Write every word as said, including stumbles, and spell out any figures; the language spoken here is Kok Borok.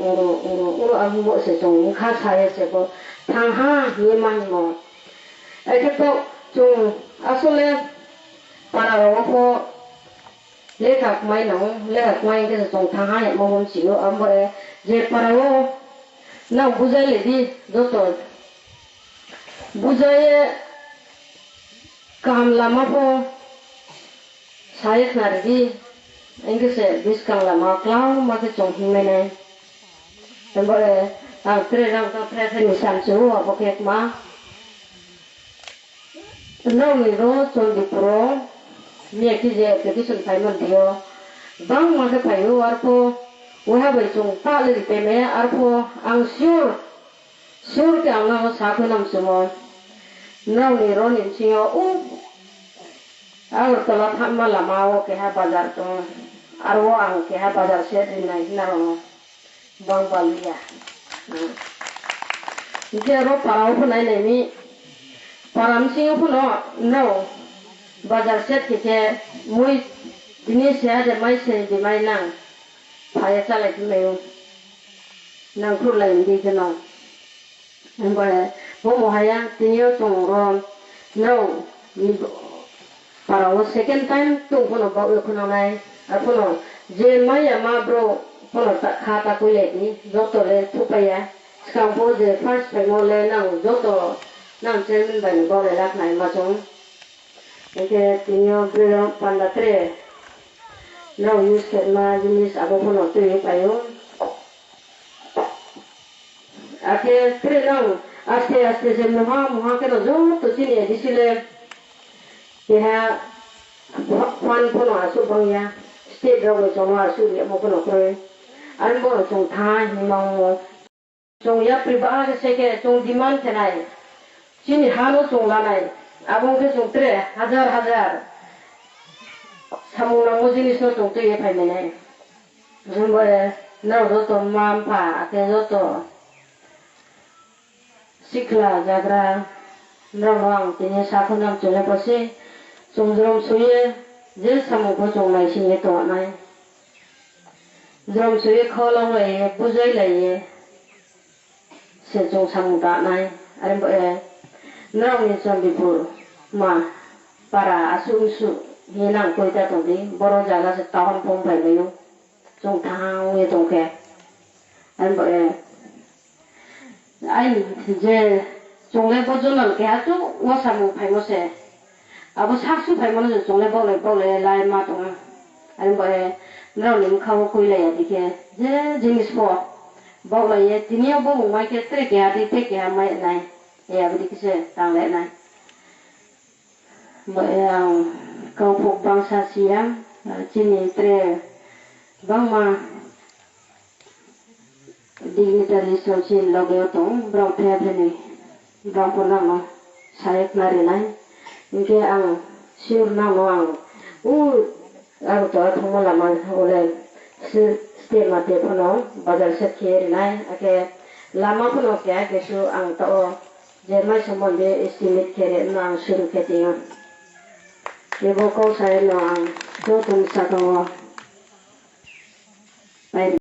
Oro, oro, oro ang bo se chwng wngkha saya se bo thang ha hinwi ma himo. Ekhe to chwng asole para rogo pho lekha kwmai nango, lekha kwmai hwnkhe se chwng thang ha hinma bo sio. Abo e je para o nang bujai le di joto bujai kaham lama pho. Sai khna ridi, engke se biskang lama kwlangma khe chwng himnai nai. Abo, eh, ang tere rang tang thai thai ni samsu abo khe ma. Nokni ro Chondipuro miya kije application phaimani tio. Bangma khe phaio arpho, uha bai chwng ta le ri phaimaya arpho ang sure. Sur khe ang nono sa phano muchungo. Nokni roni bisingo o Agartala thanma lama o keha bazar tongo. Aro o ang keha bazar set rinai hwnna rongo. Bang baluya. Hinkhe aro para o phano nai naimi. Para bisingo phano no bazar set khe khe mui tini se hajar mai se di mai nang. Phaiya chalai philai o. Nang khurlai di kheno. Omohai tini o chwng oro no para o second time tong phano bak o khwnangnai. Aphuno je maya ma bro phano kha ta kuilai di joto le thupaiya. Swkang bo je first time o le nang joto nang chairman bai no bak lai lakhnai ma chwng. Hinkhe tini o bwrwi rok panda tre no use khaima jinis abo phano twiwi paio. Akhe tre nang aste aste se moha moha khe no joto chini A D C le keha fan phano aswk bangya, state rok bai chwngno aswk riyamo phano kwrwi. Ani bono chwng tha hinwi mango. Chwng yapri bahai khe se khe chwng demand khenai. Chini hano chwng lanai. Abo wngkhe chwng tre hajar hajar samung nangma jinisno chwng twiwi phaimanai. Hwnbai norok joto mma mpha akhe joto sikla jagra norokno ang tini sakhno chole pose chwng jrom suye je samung bo chwng naisingye tongnai. Jrom suye kholong laiye bujai laiye. Se chwng samung tanai, are bo, eh, norokni Chandipur ma para aswk mswk hinwi nang koi ta tongdi, boro jaga se town phung phailaio, chwng thang wngwi tongkhe. Are bo, eh, ai je chwng le bo journal keha chwng o samung phaimo se. Abo saksu phaimano je chwng le baulai baulai lai ma tongo. Ani bo, eh, norokni bwkha o koi laiya dikhe je jinis pho baulaiya tini o bo mung mai khe tre keha di tre keha mai nai. Eh, abo dikhe se tang lai nai. Bo, eh, ang kau phuk bangsa siya, eh, chini tre bangma dignitaries rok chini loge o tong, borok phiya phini borok bo nangno sai khna rinai. Hinkhe ang sure nangno ang o ang to thangma lama ole step ma te phano bazar set khe rinai, akhe lama phano keha kesu ang to o je mai somonde estimate khe rwno ang suru khe tongo. Kebo kok sai no ang joto ni saka o.